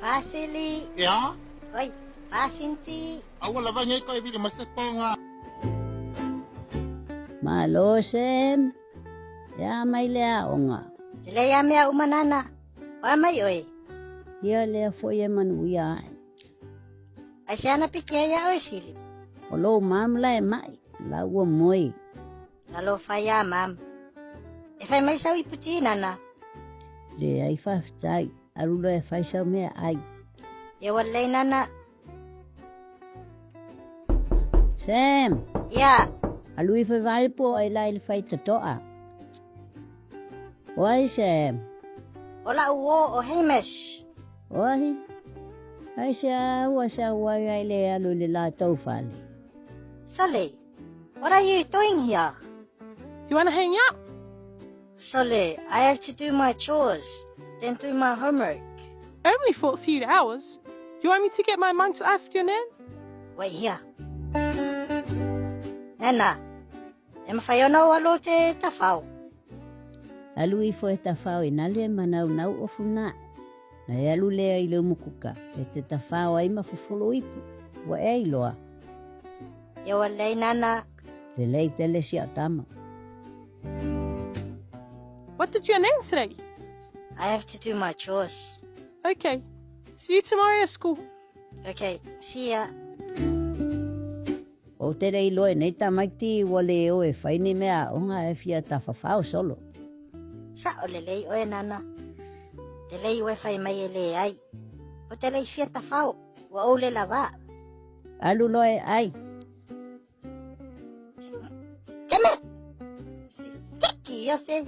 Fasili. Ia? Oi, fasinti. Aua lava nei koe vili ma se tonga. Malo Sam. Ia mai le aoga. Lelei a mea uma nana. O a mai oe? Ia lea foi e manuia ae. Ai se ana piki ai ia oe Sili? O lou mam la e mai, la ua moe. Talofa iā mam. E fai mai sau ipu ti nana. Leai faafetai, alu loa e fai sau mea ai. Ia ua lelei nana. Sam! Ia. Alu ifo i vale po o e la i le fai tatoa. O ai Sam? O la'u uō o Hamish. O ahi? Ai se a ua sau ai ai le alu i le latou fale. Sole, what are you doing here? Do you want to hang out? Sole, I have to do my chores, then do my homework. Only for a few hours. Do you want me to get my mum to ask your nan? Wait here. Nana, e mawhai ona o alo te tawhao. Alu ifo e tawhao i nale manaunau o funa. Na e alu lea i le umukuka, e te tawhao ai ma fofolo ipu. Ua ea iloa. Ia ua lelei nana. Lelei tele si au tama. What did your nan say? I have to do my chores. Okay. See you tomorrow at school. Okay, see ya. Ou te le iloa e nei tamaiti ua le o e fai ni mea aoga e fia tafafao solo. Sa'o lelei oe nana. Lelei ua e fai mai e leai. Ou te le i fia tafao, ua ou le lava. Alu loa e ai. Damn it! Siki ia se.